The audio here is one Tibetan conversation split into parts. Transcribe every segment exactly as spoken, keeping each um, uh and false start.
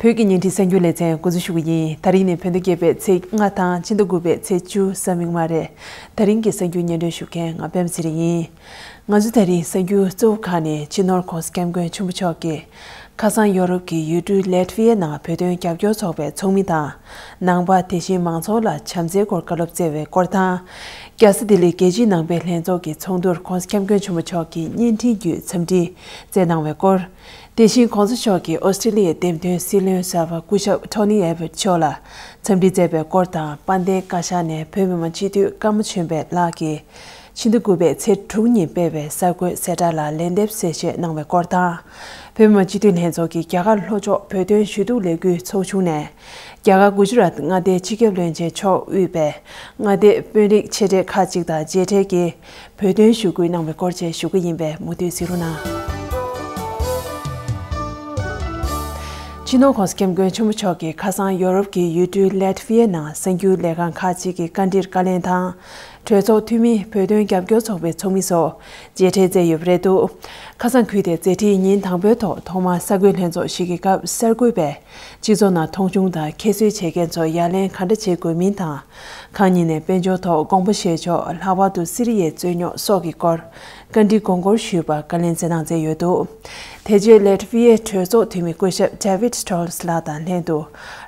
བོད་ཀྱི་བརྙན་འཕྲིན་གསར་འགྱུར་ལེ་ཚན་འགོ་འཛུགས་ཞུ་གི་ཡིན། ད་རིང་ནི་བོད་ཟླ་བརྒྱད་པའི་ཚེས་ལྔ་དང་ཕྱི་ཟླ་དགུ་པའི་ཚེས་བཅུ་གཟའ་མིག་དམར་རེད། ད་རིང་གི་གསར་འགྱུར་སྙན་སྒྲོན་ཞུ་མཁན་ང་པད་མ་ཚེ་རིང་ཡིན། ང་ཚོ་ད་རིང་གསར་འགྱུར་གཙོ་བོ་ཁག་ནི་སྤྱི་ནོར་༧གོང་ས་༧སྐྱབས་མགོན་ཆེན་པོ་མཆོག་གིས་ཁ་སང་ཡོ་རོབ་ཀྱི་ཡུལ་གྲུ་ལེ་ཊི་ཝི་ཡའི་ནང་བོད་དོན་རྒྱབ་སྐྱོར་ཚོགས་པའི་ཚོགས་མི་དང་། ནང་པ་དེ་བཞིན་མང་ཚོགས་ལ་བྱམས་བརྩེའི་སྐོར་བཀའ་སློབ་སྩལ་བའི་སྐོར་དང་། རྒྱལ་ས་ལྡི་ལིར་རྒྱལ་སྤྱིའི་ནང་པའི་ལྷན་ཚོགས་ཀྱི་ཚོགས་འདུར་༧གོང་ས་༧སྐྱབས་མགོན་ཆེན་པོ་མཆོག་གིས་བརྙན་འཕྲིན་བརྒྱུད་འཚམས་འདྲི་སྩལ་གནང་བའི་སྐོར། དེ་བཞིན་༧གོང་ས་མཆོག་གིས་ཨོ་སི་ཀྲི་ལི་ཡའི་འདེམས་ཐོན་སྲིད་བློན་གསར་པ་སྐུ་ཞབས་ཊོ་ནི་ཨེ་བྷེ་ཊི་མཆོག་ལ་འཚམས་འདྲི་མཛད་པའི་སྐོར་དང་། དཔལ་ལྡན་བཀའ་ཤག་ནས་བོད་མི་མང་སྤྱི་འཐུས་ཀརྨ་ཆོས་འཕེལ་ལགས་ཀྱིས་ཕྱི་ཟླ་དགུ་པའི་ཚེས་དྲུག་ཉིན་སྤེལ་བའི་གསར་འགོད་གསལ་བསྒྲགས་ལ་ལན་འདེབས་གསལ་བཤད་གནང་བའི་སྐོར་དང་། བོད་མི་མང་སྤྱི་འཐུས་ལྷན་ཚོགས་ཀྱི་རྒྱ་གར་ལྷོ་ཕྱོགས་བོད་དོན་ཞུ་གཏུག་ལས་འགུལ་ཚོགས་ཆུང་ནས། རྒྱ་གར་གུ་ཇི་རཱཏ་མངའ་སྡེའི་སྤྱི་ཁྱབ་བློན་ཆེན་མཆོག་དབུས་པའི་མངའ་སྡེའི་དཔོན་རིགས་ཆེ་གྲས་ཁག་ཅིག་དང་མཇལ་འཕྲད་ཀྱིས་བོད་དོན་ཞུ་སྐུལ་གནང་བའི་སྐོར་བཅས་ཞུ་གི་ཡིན་པས་མུ་མཐུད་གཟིགས་རོགས་གནང་། སྤྱི་ནོར་༧གོང་ས་༧སྐྱབས་མགོན་ཆེན་པོ་མཆོག་གིས་ཁ་སང་ཡོ་རོབ་ཀྱི་ཡུལ་གྲུ་ལེ་ཊི་ཝི་ཡའི་ནང་གསར་འགྱུར་ལས་ཁང་ཁག་ཅིག་གི་བཀའ་འདྲིར་བཀའ་ལན་དང་། གྲོས་ཚོགས་འཐུས་མི། བོད་དོན་རྒྱབ་སྐྱོར་ཚོགས་པའི་ཚོགས་མི་སོགས་མཇལ་འཕྲད་མཛད་ཡོད་པ་རེད་འདུག་ཁ་སང་ཁུལ་དེར་མཛད་འཕྲིན་ཉིན་དང་པོའི་ཐོག་ཐོག་མར་གསར་འགོད་ལྷན་ཚོགས་ཞིག་གི་སྐབས་གསར་འགོད་པས། སྤྱི་ཚོགས་ནང་མཐོང་ཆུང་དང་ཁྱད་གསོད་བྱེད་མཁན་ཚོར་ཡ་ལན་ག་འདྲ་བྱེད་དགོས་མིན་དང་། གང་ཉིད་ནས་དཔལ་འབྱོར་ཐོག་དགོངས་པ་བཞེས་ཕྱོགས། ལྷག་པར་དུ་སི་རི་ཡའི་རྩོད་རྙོག་སོགས་ཀྱི་སྐོར་བཀའ་འདྲི་དགོངས་སྐོར་ཞུས་པར་བཀའ་ལན་སྩལ་གནང་མཛད་ཡོད་འདུག་དེ་རྗེས་ལེ་ཊི་ཝི་ཡའི་གྲོས་ཚོགས་འཐུས་མི་སྐུ་ཞབས་ཌེ་བིད་ཊོལ་སི་ལགས་དང་ལྷན་དུ་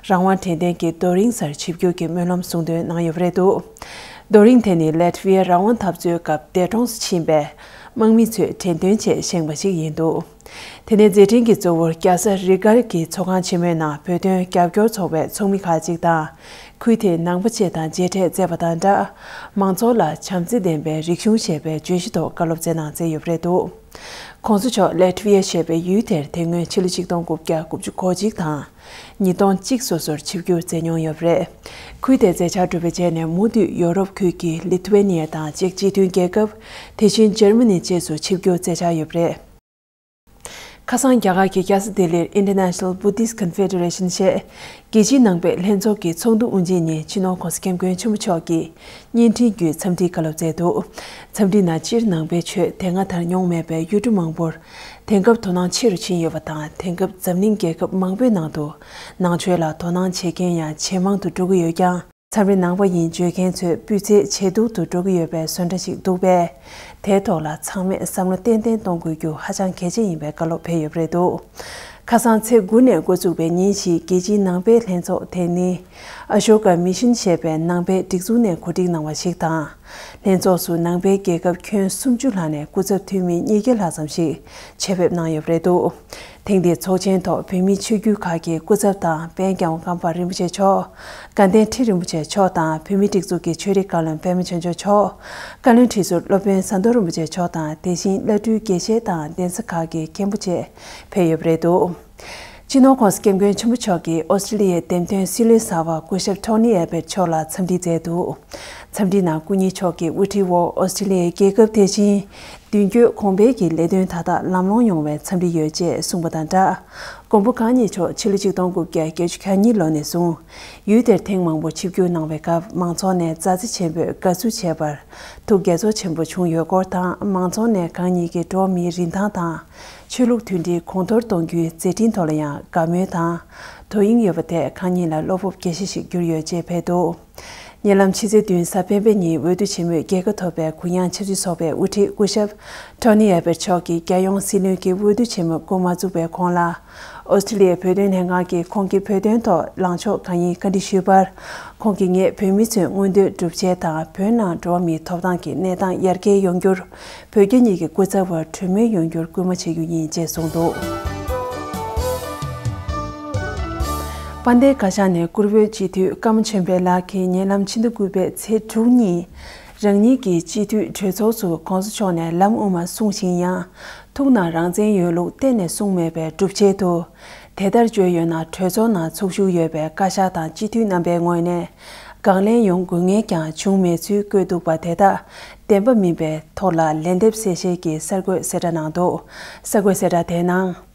རང་དབང་དྲན་རྟེན་གྱི་རྡོ་རིང་སར་ཆིབས་བསྒྱུར་གྱི་སྨོན་ལམ་གསུང་འདོན་གནང་ཡོད་པ་རེད་འདུག་རྡོ་རིང་དེ་ནི་ལེ་ཊི་ཝི་ཡའི་རང་དབང་འཐབ་རྩོད་སྐབས་འདས་གྲོངས་སུ་ཕྱིན་པའི་དམག་མི་ཚོས་དྲན་གདུང་ཆེད་བཞེངས་པ་ཞིག་ཡིན་འདུག་དེ་ནས་མཛད་འཕྲིན་གྱི་གཙོ་བོར་རྒྱལ་ས་རི་གར་གྱི་ཚོགས་ཁང་ཆེན་མོའི་ནང་བོད་དོན་རྒྱབ་སྐྱོར་ཚོགས་པའི་ཚོགས་མི་ཁག་ཅིག་དང་། ཁུལ་དེའི་ནང་པ་བཅས་དང་མཇལ་འཕྲད་མཛད་པ་དང་སྦྲགས། མང་ཚོགས་ལ་བྱམས་བརྩེ་ལྡན་པའི་རིག་གཞུང་ཞེས་པའི་བརྗོད་གཞི་ཐོག་བཀའ་སློབ་སྩལ་གནང་མཛད་ཡོད་པ་རེད་འདུག ༸གོང་ས་མཆོག་ལེ་ཊི་ཝི་ཡ་ཞེས་པའི་ཡུལ་དེར་དེ་སྔོན་ཕྱི་ལོ་ཆིག་སྟོང་དགུ་བརྒྱ་དགུ་བཅུ་གོ་གཅིག་དང་། ཉིས་སྟོང་གཅིག་སོ་སོར་ཆིབས་བསྒྱུར་མཛད་མྱོང་ཡོད་པ་རེད། ཁུལ་དེའི་མཛད་འཆར་གྲུབ་པའི་རྗེས་ནས་མུ་མཐུད་ཡོ་རོབ་ཁུལ་གྱི་ལི་ཐུ་ཝེ་ནི་ཡ་དང་ཅེཀ་སྤྱི་མཐུན་རྒྱལ་ཁབ། དེ་བཞིན་འཇར་མ་ནི་བཅས་སུ་ཆིབས་བསྒྱུར་མཛད་འཆར་ཡོད་པ་རེད། ཁ་སང་རྒྱ་གར་གྱི་རྒྱལ་ས་ལྡི་ལིར་International Buddhist Confederation ཞེས་རྒྱལ་སྤྱིའི་ནང་པའི་ལྷན་ཚོགས་ཀྱི་ཚོགས་འདུ་དབུ་འབྱེད་ཉིན་སྤྱི་ནོར་༸གོང་ས་༸སྐྱབས་མགོན་ཆེན་པོ་མཆོག་གིས་བརྙན་འཕྲིན་བརྒྱུད་འཚམས་འདྲིའི་བཀའ་སློབ་སྩལ་འདུག་འཚམས་འདྲི་ནང་སྤྱིར་ནང་པའི་ཆོས་དེ་སྔ་དར་མྱོང་མེད་པའི་ཡུལ་གྲུ་མང་པོར་དེང་སྐབས་དོ་སྣང་ཆེ་རུ་ཕྱིན་ཡོད་པ་དང་། དེང་སྐབས་འཛམ་གླིང་རྒྱལ་ཁབ་མང་པོའི་ནང་དུ་ནང་ཆོས་ལ་དོ་སྣང་བྱེད་མཁན་ཡང་ཇེ་མང་དུ་འགྲོ་གི་ཡོད་ཀྱང་། མཚམས་རེ་ནང་པ་ཡིན་བརྗོད་མཁན་ཚོའི་སྤུས་ཚད་ཇེ་སྡུག་ཏུ་འགྲོ་གི་ཡོད་པའི་བཟོ་འདྲ་ཞིག་འདུག་པས། དེའི་ཐོག་ལ་ཚང་མས་བསམ་བློ་ཏན་ཏན་གཏོང་དགོས་རྒྱུ་ཧ་ཅང་གལ་ཆེ་ཡིན་པའི་བཀའ་སློབ་ཕེབས་ཡོད་པ་རེད་འདུག་ཁ་སང་ཚེས་དགུ་ནས་འགོ་བཙུགས་པའི་ཉིན་བཞིའི་རྒྱལ་སྤྱིའི་ནང་པའི་ལྷན་ཚོགས་དེ་ནི། ཨ་ཤོ་ཀ་མི་ཤན་ཞེས་པའི་ནང་པའི་སྒྲིག་འཛུགས་ནས་གོ་སྒྲིག་གནང་བ་ཞིག་དང་། ལྷན་ཚོགས་སུ་ནང་པའི་རྒྱལ་ཁབ་ཁྱོན་སུམ་ཅུ་ལྷག་ནས་སྐུ་ཚབ་འཐུས་མི་ཉིས་བརྒྱ་ལྷག་ཙམ་ཞིག་ཆེད་ཕེབས་གནང་ཡོད་པ་རེད་འདུག་ཐེངས་འདིའི་ཚོགས་ཆེན་ཐོག་བོད་མིའི་ཆོས་བརྒྱུད་ཁག་གི་སྐུ་ཚབ་དང་། དཔལ་རྒྱལ་བ་ཀརྨ་པ་རིན་པོ་ཆེ་མཆོག་དགའ་ལྡན་ཁྲི་རིན་པོ་ཆེ་མཆོག་དང་། བོད་མིའི་སྒྲིག་འཛུགས་ཀྱི་ཆོས་རིག་བཀའ་བློན་པད་མ་ཆོས་འབྱོར་མཆོག་བཀའ་བློན་ཁྲི་ཟུར་སློབ་དཔོན་ཟམ་གདོང་རིན་པོ་ཆེ་མཆོག་དང་། དེ་བཞིན་བླ་སྤྲུལ་དགེ་བཤེས་དང་གདན་ས་ཁག་གི་མཁན་པོ་བཅས་ཕེབས་ཡོད་པ་རེད་འདུག་སྤྱི་ནོར་༸གོང་ས་༸སྐྱབས་མགོན་ཆེན་པོ་མཆོག་གིས་ཨོ་སི་ཀྲི་ལི་ཡའི་འདེམས་ཐོན་སྲིད་བློན་གསར་པ་སྐུ་ཞབས་ཊོ་ནི་ཨེ་བྷེ་ཊི་མཆོག་ལ་འཚམས་འདྲི་མཛད་འདུག་འཚམས་འདྲི་ནང་སྐུ་ཉིད་མཆོག་གིས་དབུ་ཁྲིད་འོག་ཨོ་སི་ཀྲི་ལི་ཡའི་རྒྱལ་ཁབ་དེ་བཞིན། མདུན་སྐྱོད་གོང་འཕེལ་གྱི་ལས་དོན་མཐའ་དག་ལམ་ལྷོང་ཡོང་བའི་འཚམས་འདྲི་ཡོད་ཅེས་གསུངས་པ་དང་སྦྲགས། མགོན་པོ་གང་ཉིད་མཆོག་ཕྱི་ལོ་ཆིག་སྟོང་དགུ་བརྒྱ་བརྒྱད་ཅུ་གྱ་གཉིས་ལོ་ནས་བཟུང་། ཡུལ་དེར་ཐེངས་མང་པོ་ཆིབས་བསྒྱུར་གནང་བའི་སྐབས། མང་ཚོགས་ནས་མཛའ་བརྩེ་ཆེན་པོས་དགའ་བསུ་བྱས་པར་ཐུགས་དགྱེས་ཚོར་ཆེན་པོ་བྱུང་ཡོད་སྐོར་དང་། མང་ཚོགས་ནས་གང་ཉིད་ཀྱི་འགྲོ་བ་མིའི་རིན་ཐང་དང་། ཆོས་ལུགས་མཐུན་སྒྲིལ་གོང་མཐོར་གཏོང་རྒྱུའི་མཛད་འཕྲིན་ཐོག་ལ་ཡང་དགའ་མོས་དང་། དོ་དབྱིངས་ཡོད་པ་དེས་གང་ཉིད་ལ་བློ་སྤོབས་རྒྱས་བཤད་ཞིག་གྱུར་ཡོད་ཅེས་ཕེབས་འདུག་ཉེ་ལམ་ཕྱི་ཚེས་བདུན་གཟའ་སྤེན་པའི་ཉིན་འོས་བསྡུ་ཆེན་མོའི་རྒྱལ་ཁ་ཐོབ་པའི་གུ་ཡངས་ཆབ་སྲིད་ཚོགས་པའི་དབུ་ཁྲིད་སྐུ་ཞབས་ཊོ་ནི་ཨེ་བྷེ་ཊི་མཆོག་གིས་རྒྱལ་ཡོངས་སྲིད་བློན་གྱི་འོས་བསྡུ་ཆེན་མོ་འགོ་མ་བཙུགས་པའི་གོང་ལ། ཨོ་སི་ཀྲི་ལི་ཡའི་བོད་དོན་ལྷན་ཁང་གིས་ཁོང་གི་བོད་དོན་ཐོག་ལངས་ཕྱོགས་གང་ཡིན་བཀའ་འདྲི་ཞུས་པར། ཁོང་གིས་ངས་བོད་མི་ཚོའི་མངོན་འདོད་སྒྲུབ་འཆར་དང་། བོད་ནང་འགྲོ་བ་མིའི་ཐོབ་ཐང་གི་གནས་སྟངས་ཡར་རྒྱས་ཡོང་རྒྱུར། བོད་རྒྱ་གཉིས་ཀྱི་སྐུ་ཚབ་པར་གྲོས་མོལ་ཡོང་རྒྱུར་སྐུལ་མ་བྱེད་རྒྱུ་ཡིན་ཅེས་གསུངས་འདུག་དཔལ་ལྡན་བཀའ་ཤག་ནས་བཀུར་འོས་སྤྱི་འཐུས་ཀརྨ་ཆོས་འཕེལ་ལགས་ཀྱིས་ཉེ་ལམ་ཕྱི་ཟླ་དགུ་པའི་ཚེས་དྲུག་ཉིན། རང་ཉིད་ཀྱི་སྤྱི་འཐུས་གྲོས་ཚོགས་སུ་༸གོང་ས་མཆོག་ནས་ལམ་དབུ་མ་གསུངས་ཤིང་། ཡང་ཐུགས་ནང་རང་བཙན་ཡོད་ལུགས་གཏན་ནས་གསུངས་མེད་པའི་སྒྲུབ་བྱེད་དུ། དེ་ལྟར་བརྗོད་ཡོད་ན། གྲོས་ཚོགས་ནང་ཚོགས་བཞུགས་ཡོད་པའི་བཀའ་ཤག་དང་སྤྱི་འཐུས་རྣམ་པའི་ངོས་ནས་དགག་ལན་ཡོང་དགོས་ངེས་ཀྱང་བྱུང་མེད་ཚུལ་བཀོད་འདུག་པ། དེ་དག་བདེན་པ་མིན་པའི་ཐོག་ལ་ལན་འདེབས་གསལ་བཤད་ཀྱི་གསར་འགོད་གསལ་བསྒྲགས་གནང་འདུག་གསར་འགོད་གསལ་བསྒྲགས་དེའི་ནང་།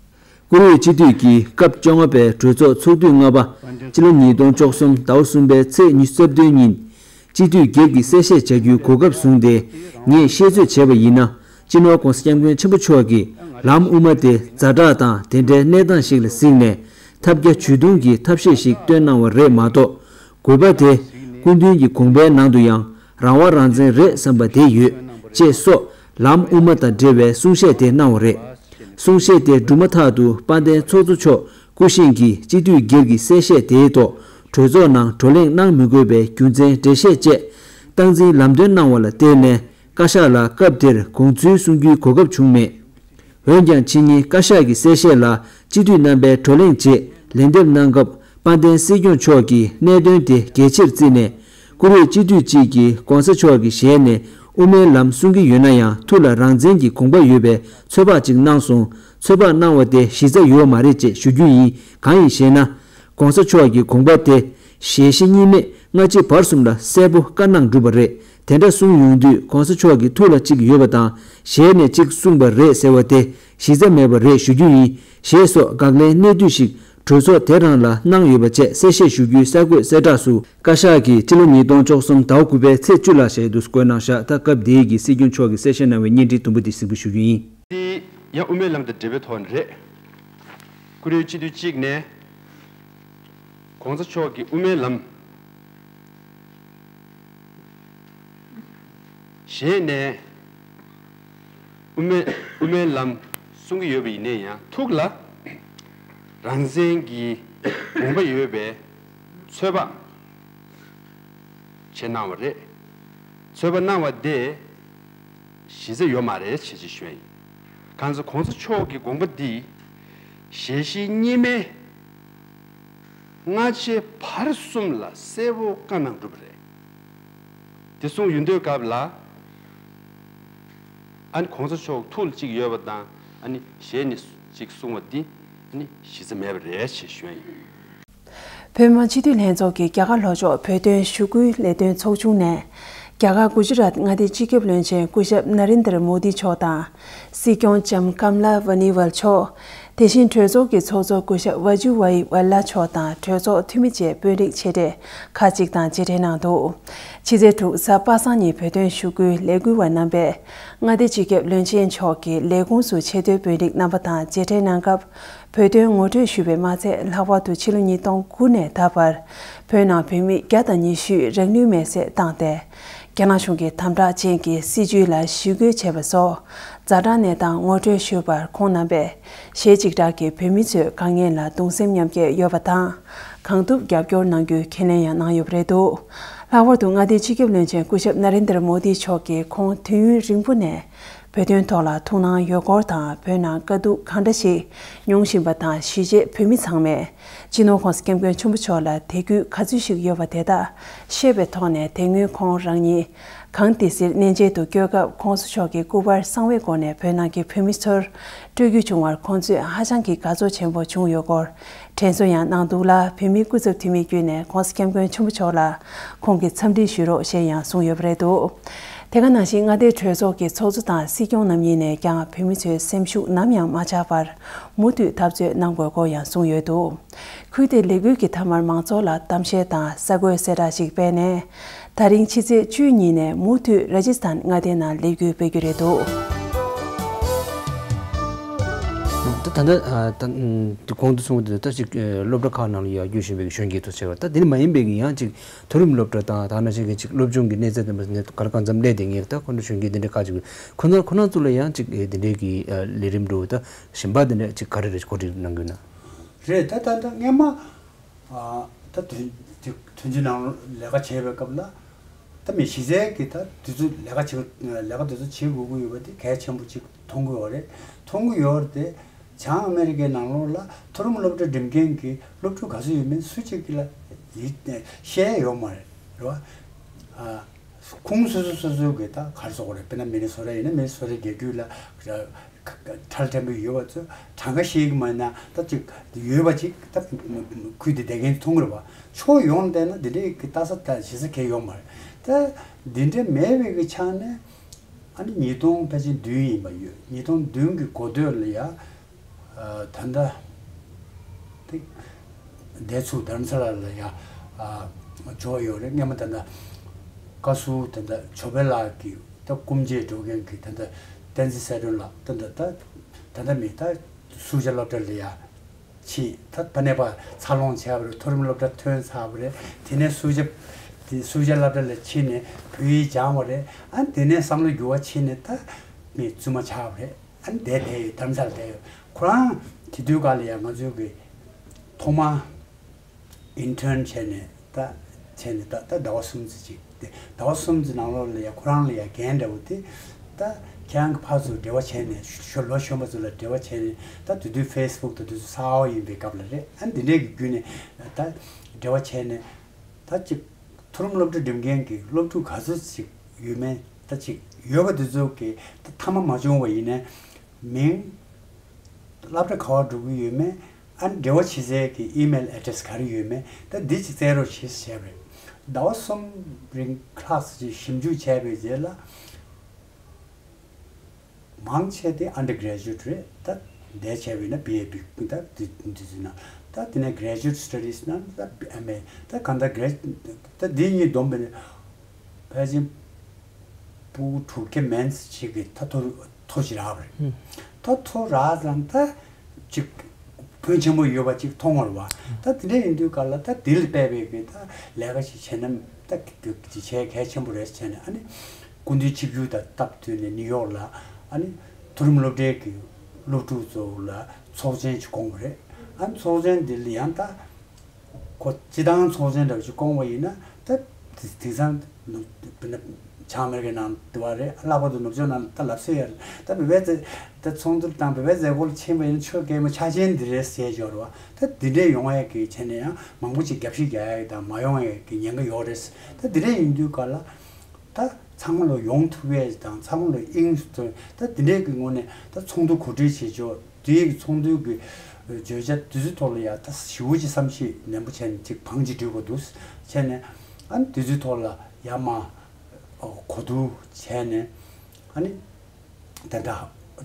བཀུར་འོས་སྤྱི་འཐུས་ཀྱི་སྐབས་བཅོ་ལྔ་པའི་གྲོས་ཚོགས་ཚོགས་དུས་ལྔ་པ། སྤྱི་ལོ་ཉིས་སྟོང་བཅུ་གསུམ་ཟླ་བ་གསུམ་པའི་ཚེས་ཉི་ཤུ་རྩ་བདུན་ཉིན། སྤྱི་འཐུས་སྒེར་གྱི་གསལ་བཤད་བྱ་རྒྱུའི་གོ་སྐབས་བཟུང་སྟེ། ངས་བཤད་ཚོད་བྱས་པ་ཡིན་ན། སྤྱི་ནོར་༸གོང་ས་༸སྐྱབས་མགོན་ཆེན་པོ་མཆོག་གིས་ལམ་དབུ་མ་དེ་ཛ་དྲག་དང་དེ་འདྲའི་གནས་སྟངས་ཤིག་ལ་གཟིགས་ནས། ཐབས་བརྒྱ་ཇུས་སྟོང་གི་ཐབས་ཤེས་ཤིག་བཏོན་གནང་བ་རེད་མ་གཏོགས། དགོས་པ་དེ་སྐུ་མདུན་གྱི་དགོངས་པའི་ནང་དུ་ཡང་རང་དབང་རང་བཙན་རེད་བསམ་པ་དེ་ཡོད་ཅེས་སོགས་ལམ་དབུ་མ་དང་འབྲེལ་བའི་གསུང་བཤད་དེ་གནང་བ་རེད། གསུང་བཤད་དེ་གྲུབ་མ་ཐག་ཏུ་དཔལ་ལྡན་ཚོགས་གཙོ་མཆོག་སྐུ་བཞེངས་ཀྱིས་སྤྱི་འཐུས་སྒེར་གྱི་གསལ་བཤད་དེའི་ཐོག་གྲོས་ཚོགས་ནང་བགྲོ་གླེང་གནང་མི་དགོས་པའི་རྒྱུ་མཚན་འགྲེལ་བཤད་བཅས་སྟངས་འཛིན་ལམ་སྟོན་གནང་བ་ལ་བརྟེན་ནས། བཀའ་ཤག་ལ་སྐབས་དེར་དགོངས་ཚུལ་གསུང་རྒྱུའི་གོ་སྐབས་བྱུང་མེད། འོན་ཀྱང་ཕྱི་ཉིན་བཀའ་ཤག་གི་གསལ་བཤད་ལ་སྤྱི་འཐུས་རྣམ་པའི་བགྲོ་གླེང་རྗེས་ལན་འདེབས་གནང་སྐབས། དཔལ་ལྡན་སྲིད་སྐྱོང་མཆོག་གིས་གནད་དོན་དེ་གལ་ཆེར་བརྩིས་ནས། བཀུར་འོས་སྤྱི་འཐུས་གཅིག་གིས་༧གོང་ས་མཆོག་གི་ཞལ་ནས་དབུ་མའི་ལམ་གསུང་གི་ཡོད་ན་ཡང་། ཐུགས་ལ་རང་བཙན་གྱི་དགོངས་པ་ཡོད་པའི་ཚོད་དཔག་ཅིག་གནང་སོང་། ཚོད་དཔག་གནང་བ་དེ་གཞི་རྩ་ཡོད་མ་རེད་ཅེས་ཞུ་རྒྱུ་ཡིན། གང་ཡིན་ཞེ་ན། ༸གོང་ས་མཆོག་གི་དགོངས་པ་དེ་ཞལ་བཞི་གཉིས་མེད་སྔ་ཕྱི་བར་གསུམ་ལ་གསལ་པོ་བཀའ་གནང་གྲུབ་པ་རེད། དེ་འདྲ་གསུངས་ཡོང་དུས་༸གོང་ས་མཆོག་གི་ཐུགས་ལ་གཅིག་ཡོད་པ་དང་ཞལ་ནས་གཅིག་གསུངས་པ་རེད་ཟེར་བ་དེ་གཞི་རྩ་མེད་པ་རེད་ཞུ་རྒྱུ་ཡིན། ཞེས་སོགས་དགག་ལན་གནད་བསྡུས་ཤིག་གྲོས་ཚོགས་དེ་རང་ལ་གནང་ཡོད་པ་བཅས་གསལ་བཤད་ཞུ་རྒྱུའི་གསར་འགོད་གསལ་བསྒྲགས་སུ། བཀའ་ཤག་གིས་ཕྱི་ལོ་ཉིས་སྟོང་བཅུ་གསུམ་ཟླ་བ་དགུ་པའི་ཚེས་བཅུ་ལ་ཞལ་དུ་བཀོད་གནང་བཞག་ད་སྐབས་དེའི་གི་སྲིད་སྐྱོང་མཆོག་གིས་གསལ་བཤད་གནང་བའི་བརྙན་འཕྲིན་དུམ་བུ་དེ་གཟིགས་འབུལ་ཞུ་རྒྱུ་ཡིན། དེ་ཡང་དབུ་མའི་ལམ་དང་འབྲེལ་བའི་ཐོག་ནས་རེད། བཀུར་འོས་སྤྱི་འཐུས་གཅིག་ནས་༸གོང་ས་མཆོག་གི་དབུ་མའི་ལམ་ཞལ་ནས་དབུ་མའི་དབུ་མའི་ལམ་གསུང་གི་ཡོད་པ་ཡིན་ན་ཡང་། ཐུགས་ལ་རང་བཙན་གྱི་དགོངས་པ་ཡོད་པའི་ཚོད་དཔག་བྱས་གནང་བ་རེད། ཚོད་དཔག་གནང་བ་དེ་གཞི་རྩ་ཡོད་མ་རེད་ཅེས་ཅིག་ཞུས་ཡིན། གང་ཟེར་༸གོང་ས་མཆོག་གི་དགོངས་པ་འདི་ཞལ་བཞི་གཉིས་མེད་སྔ་ཕྱི་བར་གསུམ་ལ་གསལ་པོ་བཀའ་གནང་གྲུབ་པ་རེད། དེ་གསུངས་ཡོང་དུས་སྐབས་ལ། ཨ་ནི་༸གོང་ས་མཆོག་ཐུགས་ལ་གཅིག་ཡོད་པ་དང་། ཨ་ནི་ཞལ་ནས་གཅིག་གསུང་བ་འདི་ཨ་ནི་གཞི་རྩ་མེད་པ་རེད་ཅེས་ཞུས་ཡིན། བོད་མི་མང་སྤྱི་འཐུས་ལྷན་ཚོགས་ཀྱི་རྒྱ་གར་ལྷོ་ཕྱོགས་བོད་དོན་ཞུ་སྐུལ་ལས་དོན་ཚོགས་ཆུང་ནས། རྒྱ་གར་གུ་ཇི་རཱཏ་མངའ་སྡེའི་སྤྱི་ཁྱབ་བློན་ཆེན་སྐུ་ཞབས་ན་རེན་དར་མོ་དི་མཆོག་དང་། སྲིད་སྐྱོང་ལྕམ་ཀམ་ལ་ཝ་ནི་ཝལ་མཆོག་དེ་བཞིན་གྲོས་ཚོགས་ཀྱི་ཚོགས་གཙོ་སྐུ་ཞབས་ཝ་ཇུ་ཝའི་ཝལ་ལ་མཆོག་དང་གྲོས་ཚོགས་འཐུས་མི་བཅས་དཔོན་རིགས་ཆེ་གྲས་ཁག་ཅིག་དང་མཇལ་འཕྲད་གནང་འདུག་ཕྱི་ཚེས་དྲུག་གཟའ་པ་སངས་ཉིན་བོད་དོན་ཞུ་སྐུལ་ལས་འགུལ་བ་རྣམ་པས་མངའ་སྡེ་སྤྱི་ཁྱབ་བློན་ཆེན་མཆོག་གི་ལས་ཁུངས་སུ་ཆེས་མཐོའི་དཔོན་རིགས་རྣམ་པ་དང་མཇལ་འཕྲད་གནང་སྐབས། བོད་དོན་ངོ་སྤྲོད་ཞུས་པས་མ་ཚད། ལྷག་པར་དུ་ཕྱི་ལོ་ཉིས་སྟོང་དགུ་ནས་ད་བར་བོད་ནང་བོད་མི་བརྒྱ་དང་ཉི་ཤུས་རང་ལུས་མེར་སྲེག་བཏང་སྟེ། རྒྱ་ནག་གཞུང་གི་དམ་དྲག་ཅན་གྱི་སྲིད་བྱུས་ལ་ཞི་རྒོལ་བྱས་པ་སོགས་ཛ་དྲག་གནས་སྟངས་ངོ་སྤྲོད་ཞུས་པར། ཁོང་རྣམ་པས་གཞས་གཅིག་གྲགས་ཀྱིས་བོད་མི་ཚོའི་དཀའ་ངལ་ལ་གདུང་སེམས་མཉམ་སྐྱེད་ཡོད་པ་དང་། གང་ཐུབ་རྒྱབ་སྐྱོར་གནང་རྒྱུའི་ཁས་ལེན་ཡང་གནང་ཡོད་པ་རེད་འདུག་ལྷག་པར་དུ་མངའ་སྡེའི་སྤྱི་ཁྱབ་བློན་ཆེན་སྐུ་ཞབས་ན་རེན་དར་མོ་དི་མཆོག་གིས་ཁོང་དུས་ཡུན་རིང་པོ་ནས། བོད་དོན་ཐོག་ལ་ཐུགས་སྣང་ཡོད་སྐོར་དང་། བོད་ནང་དཀའ་སྡུག་གང་འདྲ་ཞིག་མྱོང་བཞིན་པ་དང་། གཞིས་བྱེས་བོད་མི་ཚང་མས་སྤྱི་ནོར་༸གོང་ས་༸སྐྱབས་མགོན་ཆེན་པོ་མཆོག་ལ་དད་གུས་ག་ཚོད་ཞིག་ཡོད་པ་དེ་དག་ཤེས་པའི་ཐོག་ནས། དེ་སྔོན་ཁོང་རང་ཉིད་གངས་ཏི་སེར་གནས་མཇལ་དུ་བསྐྱོད་སྐབས། ༸གོང་ས་མཆོག་གི་སྐུ་པར་གསང་བའི་སྒོ་ནས་བོད་ནང་གི་བོད་མི་ཚོར་སྤྲོད་རྒྱུ་བྱུང་བར། ཁོང་ཚོས་ཧ་ཅང་གི་དགའ་ཚོར་ཆེན་པོ་བྱུང་ཡོད་སྐོར་དྲན་གསོ་ཡང་གནང་འདུག་ལ། བོད་མིའི་སྐུ་ཚབ་འཐུས་མི་བརྒྱུད་ནས་༸གོང་ས་༸སྐྱབས་མགོན་ཆེན་པོ་མཆོག་ལ་ཁོང་གིས་འཚམས་འདྲི་ཞུ་རོགས་ཞེས་ཡང་གསུངས་ཡོད་པ་རེད་འདུག་དེ་ག་ནང་བཞིན་མངའ་སྡེའི་གྲོས་ཚོགས་ཀྱི་ཚོགས་གཙོ་དང་སྲིད་སྐྱོང་རྣམ་གཉིས་ནས་ཀྱང་བོད་མི་ཚོའི་སེམས་ཤུགས་ནམ་ཡང་མ་ཆག་པར་མུ་མཐུད་འཐབ་རྩོད་གནང་དགོས་སྐོར་ཡང་གསུངས་ཡོད་འདུག་ཁུལ་དེའི་ལས་འགུལ་གྱི་མཐའ་མར་མང་ཚོགས་ལ་གཏམ་བཤད་དང་གསར་འགོད་གསལ་བསྒྲགས་ཤིག་སྤེལ་ནས། ད་རིང་ཕྱི་ཚེས་བཅུ་གཉིས་ནས་མུ་མཐུད་ར་ཇི་སི་ཐན་མངའ་སྡེའི་ནང་ལས་འགུལ་སྤེལ་རྒྱུ་རེད་འདུག་ད་ད་ལྟ་ཨ་ད་ཨ་གོང་དུ་གསུངས་པ་དེ་ད་ཅིག་ཨ་སློབ་གྲྭ་ཁག་ནང་ལ་ཡར་རྒྱས་བཞིན་པའི་གཞོན་སྐྱེས་ཐོག་བྱས་པ། ད་དེ་ནི་མ་ཡིན་པའི་གི་ཡང་ཅིག་མཐོ་རིམ་སློབ་གྲྭ་དང་། ད་ནང་བཞིན་གྱི་ཅིག་སློབ་སྦྱོང་གི་གནས་ཚད་དེ་མ་ནས་ག་ལ་གང་འཚམ་སླེབས་བསྡད་མཁན་ད་ཁོ་ཚོ་གཞོན་སྐྱེས་དེ་འདྲ་ཁག་ཅིག་ཁོ་ཚོ་ཁོ་རང་ཚོ་ལ་ཡང་ཅིག་ཨ་དེ་འདྲའི་གི་ཨ་ལས་རིམ་འགྲོ་ད་གཞན་པ་དེ་འདྲ་ཅིག་ག་རེ་རེ་གོ་སྒྲིག་གནང་དགོས་ན། རེད། ད་ད་ད་སྔན་མ་ཨ་ད་དོན་དོན་ཆེན་ནང་ལས་ཀ་བྱེད་པའི་སྐབས་ལ། ད་མི་གཞི་རྩའི་གི་ད་དུས་ཚོད་ལས་ཀ་བྱེད་ལས་ཀ་དུས་ཚོད་བྱེད་དགོས་ཀྱི་ཡོད་པ་དེ་གལ་ཆེན་པོ་ཅིག་མཐོང་གི་ཡོད་རེད། མཐོང་གི་ཡོད་རེད་དེ། བྱང་ཨ་མེ་རི་ཀའི་ནང་ལོགས་ལ་མཐོ་རིམ་སློབ་གྲྭ་འགྲིམ་མཁན་གྱི་སློབ་ཕྲུག་ག་ཚོད་ཡོད་མེད་སུ་གཅིག་གིས་ལ་ཡིད་ཤེས་ཡོད་མ་རེད། རེད་བ། ཨ་ཁོང་སོ་སོ་སོ་སོ་གི་ད་ག་རེ་ཟེར་དགོས་རེད། དཔེར་ན་མི་ནི་སོ་ཊ་ཡིན་ན་མི་ནི་སོ་ཊ་རྒྱལ་རྒྱུད་ལ་ཁྲལ་ཕྲན་བུ་ཡོད་པ་ཚོས་གྲངས་ཀ་ཤེས་ཀྱི་མ་ཡིན་ན་ད་ཅིག་ཡོད་པ་ཅིག་ད་ཁུལ་དེ་བསྡད་མཁན་མཐོང་གི་རེད་བ། ཕྱོགས་ཡོངས་བལྟས་ན་འདི་འདྲའི་གི་ལྟ་ས་ད་གཞི་རྩ་གང་ཡང་ཡོད་མ་རེད། ད་འདི་འདྲ་མེད་པའི་གི་ཆ་ནས་ཨ་ནི་ཉིས་སྟོང་ཕལ་ཆེར་བདུན་ཡིན་པ་ཡོད། ཉིས་སྟོང་བདུན་གི་འགོ་སྟོད་ལ་ཡ། ཨ་ད་ལྟ་དེ་བསྡད་ཚུལ་དྷ་རམ་ས་ལ་ལ་ཡ་ཨ་འབྱོར་ཡོད་རེད། སྔན་མ་ད་ལྟ་བཀའ་ཟུར་ད་ལྟ་ཇོ་བྷེ་ལགས་ཀྱི་ད་སྐུ་མཆེད་འགྲོ་མཁན་གྱི་ད་ལྟ་བསྟན་འཛིན་གསལ་སྒྲོན་ལགས་ད་ལྟ་ད་ད་ལྟ་མི་ད་སུ་ཇཱ་སློབ་གྲྭ་ལ་ཡ་ ཕྱིན། ད་ཕ་ནས་ཕར་འཚར་ལོངས་བྱས་པ་རེད། མཐོ་རིམ་སློབ་གྲྭ་ཐོན་ཚར་བ་རེད། དེ་ནས་སུ་ཇཱ། དེ་སུ་ཇཱ་སློབ་གྲྭ་ལ་ཕྱིན་ནས་བོད་ཡིག་སྦྱངས་པ་རེད། ཨ་དེ་ནས་བསམ་བློ་འགྱུར་བ་ཕྱིན་ནས་ད་མི་བཙུན་མ་ཆགས་པ་རེད། ཨ་བསྡད་བསྡད་ཡོད། དྷ་རམ་ས་ལ་བསྡད་ཡོད། ཁོ་རང་དེ་དུས་སྐབས་ལ་ཡང་ང་ཚོའི་གི་ཐོག་མ་ཨིན་ཊརན་བྱས་ནས་ད་བྱས་ནས་ད་ད་ཟླ་བ་གསུམ་ཙམ་ཅིག་དེ་ཟླ་བ་གསུམ་ཙམ་ནང་ལོགས་ལ་ཡང་ཁོ་རང་ལ་ཡང་འགན་འདྲ་བོ་དེ། ད་ཁྱེད་རང་གི་ཕར་ཚུར་འབྲེལ་བ་བྱས་ནས་ཤོ་ལོ་གཞོན་པ་ཚོ་ལ་འབྲེལ་བ་བྱས་ནས། ད་དེ་དུས་ཕེ་སི་བུག་དང་དེ་ཚོ་གསར་པ་ཡིན་པའི་སྐབས་ལ་རེད། ཨ་འདི་འདྲས་ཀྱི་བརྒྱུད་ནས་ད་འབྲེལ་བ་བྱས་ནས། ད་ཅིག་མཐོ་རིམ་སློབ་གྲྭ་འགྲིམ་མཁན་གྱི་སློབ་ཕྲུག་ག་ཚོད་ཅིག་ཡོད་མེད། ད་ཅིག་ཡོད་པ་དེ་ཚོ་གི་ད་མཐའ་མ་མ་བྱུང་བ་ཡིན་ནའི་མིང་། སློབ་གྲྭ་ག་པར་འགྲོ་གི་ཡོད་མེད། ཨ་འབྲེལ་བ་བྱེད་སའི་གི་ཨི་མེལ་ཨེ་ཌི་རེ་སི་ག་རེ་ཡོད་མེད། ད་འདི་ཅིག་བཙལ་རོགས་བྱེད་ཟེར་བ་རེད། ཟླ་བ་གསུམ་རིང་ཁ་ལག་ཅིག་ཞིབ་འཇུག་བྱས་པའི་རྗེས་ལ། མང་ཆེ་དེ་ཨན་ཌར་གྷ་རེ་ཇུ་ཨེཊ་རེད། ད་འདས་བྱས་པ་ཡིན་ན་བི་ཨེ་བི་ད་དེ་དེ་ཚོ་ན། ད་དེ་ནས་གྷ་རེ་ཇུ་ཨེཊ་སི་ཊ་ཌི་སི་ན་ད་ཨེམ་ཨེ། ད་གང་ལྟར་གྷ་རེ་ད་འདི་གཉིས་བསྡོམས་པས་ནི་ཕལ་ཆེར་ཕྲུ་གུ་དྲུག་བརྒྱ་མན་ཙམ་ཞིག་གི་ད་མཐོ་མཐོ་ཞིག་རག་པ་རེད། ད་མཐོ་རག་ཙང་ད་ཅིག་ཕོན་ཆེན་པོ་ཡོད་པ་ཅིག་མཐོང་བ་རེད་བ། ད་དེ་འདྲ་ཡིན་དུས་ག་ལ་ད་དེ་ལ་དཔག་པའི་གི་ད་ལས་ཀ་ཞིག་བྱས་ན་ད་གི་གི་བྱས་གལ་ཆེན་པོ་རེད་བྱས་ནས། ཨ་ནི་སྐུ་མདུན་ཆིབས་བསྒྱུར་དང་སྟབས་བསྟུན་ནས་ནིའུ་ཡོག་ལ་ཨ་ནི་མཐོ་རིམ་སློབ་གྲྭའི་གི་སློབ་ཕྲུག་ཚོ་ལ་ཚོགས་ཆེན་ཅིག་བསྐོངས་པ་རེད། ཨ་ནི་ཚོགས་ཆེན་འདི་ལ་ཡང་ད་ཁོ་སྤྱི་བཏང་ཚོགས་ཆེན་འདྲ་བོ་ཅིག་བསྐོངས་པ་ཡིན་ན་ད་དེ་དེང་སང་ནུབ་དཔེར་ན་བྱང་ཨ་མེ་རི་ཀའི་ནང་དུ་བ་རེད། ལྷག་པར་དུ་ནུབ་ཕྱོགས་ནང་ད་ལབ་སྲོལ་ཡོད་རེད། ད་བོད་པའི་རྩེ་ད་ཚོགས་འདུ་དང་བོད་པའི་མཛད་སྒོ་ལ་ཕྱིན་པ་ཡིན་ན་ཆོས་གད་མོ་ཆ་ཆེན་འདི་རེད་ཟེར་འབྱོར་བ། ད་འདི་འདྲས་ཡོང་ཡས་ཀྱི་བྱས་ནས་ཡང་མང་པོ་ཅིག་རྒྱབ་བཤིག་རྒྱག་ཡས་དང་མ་ཡོང་ཡས་ཀྱི་ཉེན་ཁ་ཡོད་རེད། ད་འདི་འདྲས་ཡིན་དུས་ག་ལ་ད་ཚང་མ་ལ་ཡོང་ཐུབ་ཡས་དང་ཚང་མ་ལ་དབྱིངས་སུ་ཐོན། ད་འདི་འདྲས་ཀྱི་ངོས་ནས་ད་ཚོགས་འདུ་གོ་སྒྲིག་བྱེད་ཕྱོགས། དེའི་ཚོགས་འདུའི་གི་བརྗོད་བྱ་དེ་ཚོའི་ཐོག་ལ་ཡང་ད་ཞེ་པོ་ཅིག་བསམ་ཤེས་ནན་པོ་བྱས་ནས་ཅིག་བང་ཅིག་བསྒྲིགས་དགོས་འདུག་བྱས་ནས། ཨ་ནི་དེ་ཚོའི་ཐོག་ལ་ཡར་མར་གོ་བསྡུར་བྱས་ནས། ཨ་ནི་ད་ལྟ་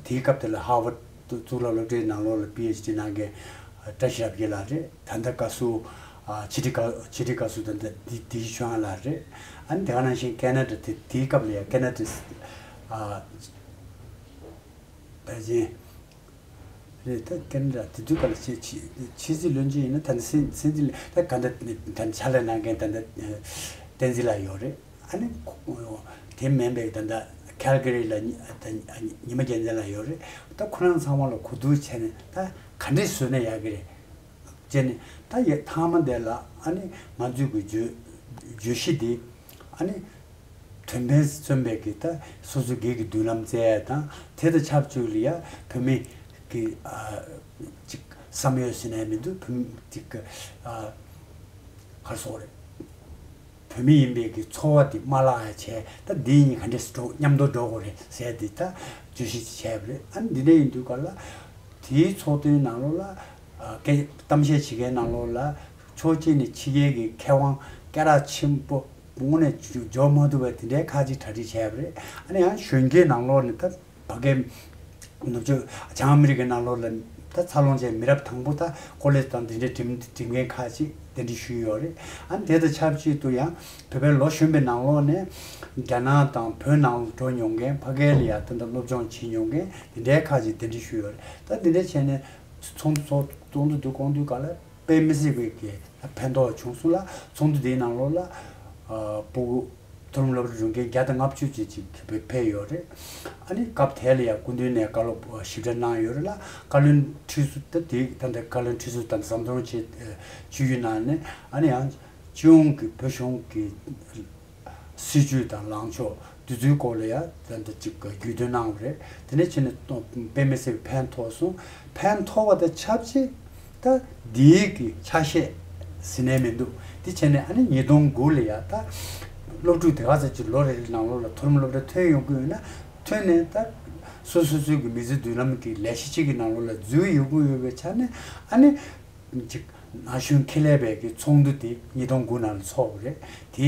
དེའི་སྐབས་དེ་ལ་ཧར་ཝརཌ་གཙུག་ལག་སློབ་གྲྭའི་ནང་ལོགས་ལ་པི་ཨེཆ་ཌི་གནང་མཁན་བཀྲ་ཤིས་རབ་རྒྱས་ལགས་རེད། ད་ལྟ་བཀའ་ཟུར་ཕྱི་དྲིལ་བཀའ་ཕྱི་དྲིལ་བཀའ་ཟུར་ད་ལྟ་བདེ་བདེ་སྐྱིད་ཆོས་དབྱངས་ལགས་རེད། ཨ་ནི་དེ་ག་ནང་བཞིན་ཁེ་ན་ཌ་དེ་དེའི་སྐབས་ལ་ཡང་ཁེ་ན་ཌ་ཕལ་ཆེར་རེད། ད་ཁེ་ན་ཌ་དེ་དུས་སྐབས་ལ་ཕྱི་ཕྱི་ཕྱི་སྲིད་བློན་ཆེན་ཡིན་ན་ད་ནི་སྲིད་སྲིད་འཛིན་ད་ག་འདྲ་ད་ཕྱག་ལས་གནང་མཁན་ད་ལྟ་བསྟན་འཛིན་ལགས་ཡོད་རེད། ཨ་ནི་ཁོ་དེ་མིན་པའི་ད་ལྟ་ཁལ་ག་རི་ལ་ཉི་ད་ཉི་མ་རྒྱལ་མཚན་ལགས་ཡོད་རེད། ད་ཁོ་རང་ཚང་མ་ལ་གོ་བསྡུར་བྱས་ནས་ད་ག་འདྲས་བཟོས་ན་ཡག་གི་རེད། བྱས་ནས་ད་ཡ་མཐའ་མ་དེ་ལ་ཨ་ནི་ང་ཚོས་ཀྱི་བརྗོད་བརྗོད་གཞི་འདི་ཨ་ནི་དོན་ཕན་མཚོན་པའི་གི་ད་སོ་སོ་སྒེར་གྱི་མདུན་ལམ་བཙལ་ཡ་དང་། དེ་དང་ཆབས་ཅིག་ལ་ཡ་བོད་མི་གི་ཨ་ཅིག་བསམ་ཡོད་ཟེར་ནས་མི་འདུག་བོད་མི་ཅིག་གི་ཨ་ག་རེ་ཟེར་དགོས་རེད། བོད་མི་ཡིན་པའི་གི་ཚོར་བ་དེ་མ་བརླག་ཡ་བྱས། ད་འདི་གཉིས་ག་འདྲས་འགྲོ་མཉམ་དུ་འགྲོ་དགོས་རེད་ཟེར་དེ་ད་བརྗོད་གཞི་ཅིག་བྱས་པ་རེད། ཨ་ནི་འདི་འདྲ་ཡིན་དུས་ག་ལ་དེའི་ཚོགས་ཐུན་ནང་ལོགས་ལ་ཨ་སྐད་གཏམ་བཤད་བྱེད་མཁན་ནང་ལོགས་ལ་ཕྱོགས་གཅིག་ནས་ཕྱི་རྒྱལ་གྱི་མཁས་དབང་སྐད་གྲགས་ཆེན་པོ་དངོས་གནས་འབྱོར་མ་ཐུབ་པ་དེ་འདྲའི་ཁག་ཅིག་གྲ་སྒྲིག་བྱས་པ་རེད། ཨ་ནི་ཡང་གཞོན་སྐྱེས་ནང་ལོགས་ནས་ད་ཕ་གིའི་ནུབ་ཕྱོགས་བྱང་ཨ་མི་རི་ཀའི་ནང་ལོགས་ལ་ད་འཚར་ལོངས་བྱས་མི་རབས་དང་པོ་ད་ཀོ་ལེཇ་དང་དེ་འདྲའི་འགྲིམ་འགྲིམ་མཁན་ཁག་ཅིག་གདན་འདྲེན་ཞུས་ཡོད་རེད། ཨ་ནི་དེ་དང་ཆབས་ཅིག་ཏུ་ཡང་བོད་པའི་ལོ་གཞོན་པའི་ནང་ལོགས་ནས་རྒྱ་ནག་དང་བོད་ནང་ལ་འགྲོ་མྱོང་མཁན། ཕ་གིར་ལ་ཡང་ད་ལྟ་སློབ་སྦྱོང་བྱེད་མྱོང་མཁན་དེ་འདྲའི་ཁག་ཅིག་གདན་འདྲེན་ཞུས་ཡོད་རེད། ད་དེ་འདྲ་བྱས་ནས་ཚོགས་འདུ་ཚོགས་ཚོགས་འདུ་དེ་བསྐོང་དུས་ག་ལ་དཔེ་མི་སྲིད་པའི་གི་ཕན་ཐོགས་བྱུང་སོང་ལ། ཚོགས་འདུ་དེའི་ནང་ལོགས་ལ་ཨ་སྤུ་གུ་མཐོ་རིམ་སློབ་གྲྭ་རུ་འགན་བརྒྱ་དང་ལྔ་བཅུ་ཅིག་ཅིག་ཕེབས་ཕེབས་ཡོད་རེད། ཨ་ནི་སྐབས་དེ་ལ་ཡང་སྐུ་མདུན་ནས་བཀའ་སློབ་ཞིབ་ཕྲ་གནང་ཡོད་རེད་ལ། བཀའ་བློན་ཁྲི་ཟུར་ད་དེ་ད་ལྟ་བཀའ་བློན་ཁྲི་ཟུར་དང་ཟམ་གདོང་ཆེ་སྤྱི་འཐུས་གནང་ནས། ཨ་ནི་ཡང་སྤྱི་ཡོངས་ཀྱི་བོད་གཞུང་གི་སྲིད་བྱུས་དང་ལངས་ཕྱོགས་དེ་ཚོའི་སྐོར་ལ་ཡང་ད་ལྟ་ཅིག་རྒྱུས་སྟོན་གནང་བ་རེད། དེ་ནས་ཕྱིན་ནས་དཔེ་མི་སྲིད་པའི་ཕན་ཐོགས་སོང་། ཕན་ཐོགས་པ་དང་ཆབས་ཅིག་ད་འདིའི་གི་ཆ་ཤས་ཟིན་ནས་མི་འདུག་དེ་བྱས་ནས་ཨ་ནི་ཉིས་སྟོང་དགུ་ལ་ཡ་ད་སློབ་ཕྲུག་དེ་ག་ཚོད་ཅིག་ལོ་རེ་རེ་ནང་ལོགས་ལ་མཐོ་རིམ་སློབ་གྲྭ་ཐོན་ཡོང་གི་ཡོད་ན། ཐོན་ནས་ད་སོ་སོ་སོའི་གི་མི་ཚེ་མདུན་ལམ་གི་ལས་གཞི་གཅིག་གི་ནང་ལོགས་ལ་འཛུལ་ཡོང་གི་ཡོད་པའི་ཆ་ནས། ཨ་ནི་ཅིག་ན་གཞོན་ཁེ་ལས་པའི་གི་ཚོགས་འདུ་དེ་ཉིས་སྟོང་དགུ་ནང་ལ་ཚོགས་པ་རེད། དེ་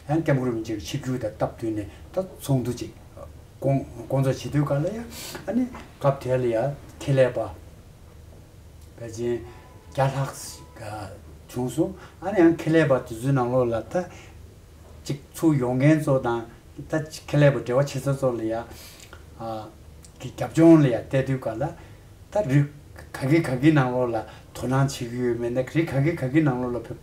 ཡང་སྐྱབས་མགོན་རིན་པོ་ཆེ་གི་ཆིབས་བསྒྱུར་དང་སྟབས་བསྟུན་ནས་ད་ཚོགས་འདུ་ཅིག་སྐོང་སྐོང་ཚོགས་བྱེད་དུས་ག་ལ་ཡང་། ཨ་ནི་སྐབས་དེ་ལ་ཡང་ཁེ་ལས་པ་ཕལ་ཆེར་བརྒྱ་ལྷག་ཞིག་བྱུང་སོང་། ཨ་ནི་ཡང་ཁེ་ལས་པ་དེ་ཚོའི་ནང་ལོགས་ལ་ད་ཅིག་ཚུར་ཡོང་མཁན་ཚོ་དང་། ད་ཁེ་ལས་པ་འབྲེལ་བ་བྱེད་ས་ཚོ་ལ་ཡང་ཨ་གི་རྒྱབ་ལྗོངས་ལ་ཡང་བལྟས་དུས་ག་ལ་ད་རིགས་ག་གི་ག་གི་ནང་ལོགས་ལ་ དོ་སྣང་བྱེད་ཀྱི་ཡོད་མེད་ན། རིགས་ག་གི་ག་གི་ནང་ལོགས་ལ་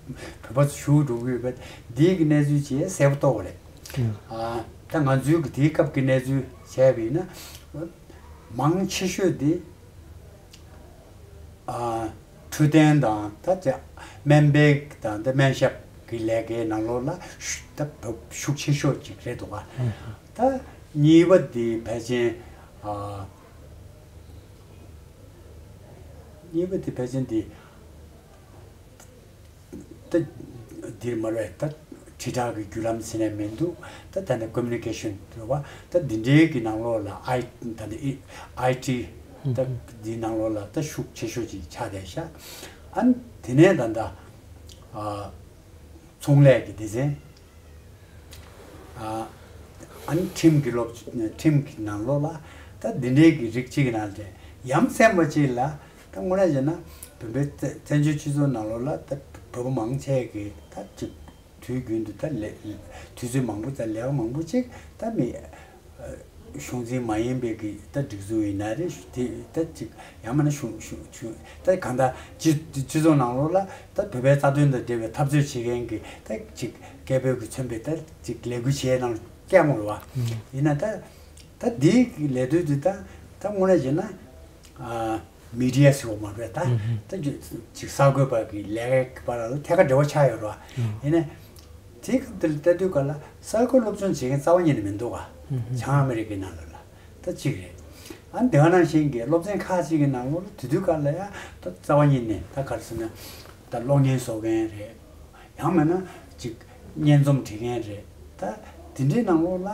བོད་བོད་པ་ཚོ་ཞུགས་འགྲོ་གི་ཡོད་པ་འདིའི་གི་གནས་ཚུལ་ཅིག་གསལ་པོ་རྟོགས་པ་རེད། ཨ་ད་ང་ཚོའི་གི་དེའི་སྐབས་ཀྱི་གནས་ཚུལ་བྱས་པ་ཡིན་ན། མང་ཆེ་ཤོས་དེ་ཨ་འཕྲོད་བསྟེན་དང་ད་ཅི་སྨན་པའི་དང་ད་སྨན་ཞབས་ཀྱི་ལས་ཀའི་ནང་ལོགས་ལ་ཤུ་ད་བབ་ཤུགས་ཆེ་ཤོས་ཅིག་རེད་འདུག་ག་ད་གཉིས་པ་དེ་ཕལ་ཆེར་ཨ་གཉིས་པ་དེ་ཕལ་ཆེར་དེ། ད་འདིར་མ་རེད། ད་དྲིལ་བསྒྲགས་ཀྱི་བརྒྱུད་ལམ་ཟེར་ནས་མི་འདུག་ད་ད་ནི་ཀོ་མུ་ནི་ཀེ་ཤན་རེད་བ། ད་འདི་འདྲའི་གི་ནང་ལོགས་ལ་ཨའི་ད་ནི་ཨའི་ཊི་ད་འདི་ནང་ལོགས་ལ་ད་ཤུགས་ཆེ་ཤོས་ཅིག་ཆགས་བསྡད་ཤག་ཨ་ནི་དེ་ནས་ད་ད་ཨ་ཚོང་ལས་ཀྱི་སྡེ་ཚན། ཨ་ཨ་ནི་ཁྲིམས་ཀྱི་སློབ་ཁྲིམས་ཀྱི་ནང་ལོགས་ལ་ད་འདི་འདྲའི་གི་རིགས་གཅིག་གི་ནང་ལ་ཡ་མཚན་པ་གཅིག་ལ་ད་དངོས་གནས་བྱས་ན་བོད་པའི་བཙན་བཙན་བྱོལ་སྤྱི་ཚོགས་ནང་ལོགས་ལ་ད་བོད་པ་མང་ཆེ་གི་ད་ཅིག་དུས་རྒྱུན་དུ་ད་ལས་དུས་ཚོད་མང་པོ་ད་ལས་ཀ་མང་པོ་ཅིག་ད་མི་གཞུང་འཛིན་མ་ཡིན་པའི་གི་ད་སྒྲིག་འཛུགས་ཡིན་ན་རེད། དེ་ད་ཅིག་ཡང་མིན་ན་གཞུང་གཞུང་གཞུང་ད་གང་ལྟར་སྤྱི་སྤྱི་ཚོགས་ནང་ལོགས་ལ་ད་བོད་པའི་རྩ་དོན་དང་འབྲེལ་བའི་འཐབ་རྩོད་བྱེད་མཁན་གི་ད་ཅིག་སྐད་འབོད་ཀྱིས་མཚོན་པའི་ད་ཅིག་ལས་འགུལ་བྱེད་ནང་སྐྱེལ་དགོས་རེད་བ། ཡིན་ན་ད་ད་འདིའི་ལས་དོན་འདི་ད་ད་དངོས་གནས་བྱས་ན་ཨ་མི་ཌི་ཡ་ཟེར་བ་མ་རེད། ད་ད་ཅིག་གསར་འགོད་པ་གི་ལས་ཀའི་བར་ལ་ཐད་ཀར་འབྲེལ་བ་ཆགས་ཡོད་རེད་བ། ཡིན་ན་དེའི་སྐབས་དེར་ལྟ་དུས་ག་ལ་གསར་འགོད་སློབ་སྦྱོང་བྱེད་མཁན་རྩ་བ་ཉིད་ནས་མི་འདུག་ག་བྱང་ཨ་མི་རི་ཀའི་ནང་ལ་ལ། ད་གཅིག་རེད། ཨ་དེ་ག་ནང་བཞིན་གྱི་སློབ་ཚན་ཁག་ཅིག་གི་ནང་ལོགས་ལ་དེ་དུས་ག་ལ་ཡ་ད་རྩ་བ་ཉིད་ནས་ད་ག་རེ་ཟེར་ན་ད་གློག་བརྙན་བཟོ་མཁན་རེད། ཡང་མིན་ན་ཅིག་སྙན་རྩོམ་བྲིས་མཁན་རེད། ད་དེ་འདྲའི་ནང་ལོགས་ལ་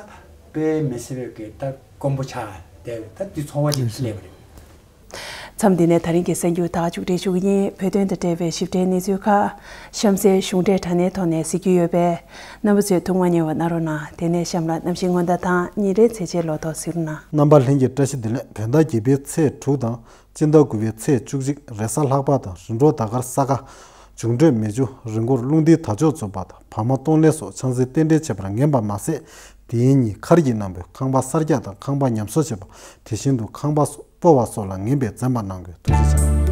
དཔེ་མི་སྲིད་པའི་གི་ད་དཀོན་པོ་ཆགས་བསྡད་པའི་ད་དེ་ཚོར་བ་ཅིག་སླེབས་པ་རེད། མཚམས་འདི་ནས་ད་རིང་གི་གསར་འགྱུར་ད་མཇུག་སྒྲིལ་ཞུ་གི་ཡིན། བོད་དོན་དང་འབྲེལ་བའི་ཞིབ་ཕྲའི་གནས་ཚུལ་ཁག་གཤམ་གསལ་གཞུང་འབྲེལ་དྲ་གནས་ཐོག་ནས་གཟིགས་རྒྱུ་ཡོད་པས། རྣམ་པ་ཚོས་ཐུགས་མ་མཉེས་པ་གནང་རོགས་གནང་། དེ་ནས་གཤམ་ལ་གནམ་གཤིས་སྔོན་བརྡ་དང་ཉིན་རེའི་ཚེས་ཆའི་ལོ་ཐོ་གཟིགས་རོགས་གནང་། རྣམ་པ་ལྷན་རྒྱས་བཀྲ་ཤིས་བདེ་ལེགས། བོད་ཟླ་བརྒྱད་པའི་ཚེས་དྲུག་དང་། སྤྱི་ཟླ་དགུ་པའི་ཚེས་བཅུ་གཅིག་རེས་གཟའ་ལྷག་པ་དང་། རིམ་གྲོ་ཟླ་སྐར་ས་ག་བྱུང་འཕྲོད་མེ་ཆུ། རི་མགོར་རླུང་རྟའི་དར་ལྕོག་འཛུམ་པ་དང་། བ་མ་སྟོང་ལས་སོགས་ཆང་སའི་རྟེན་འབྲེལ་བྱེད་པར་ངན་པ་མ་ཟད། དེའི་ཉིན་མཁར་གྱི་སྣམ་བུས་ཁང་པ་གསར་རྒྱག་དང་ཁང་པ་ཉམས་གསོ་བྱེད་པ། དེ་བཞིན་དུ་ཁང་པ་སྤོ་བ་སོགས་ལ་ངན་པས་འཛེམ་པ་གནང་དགོས། ཐུགས་རྗེ་ཆེ།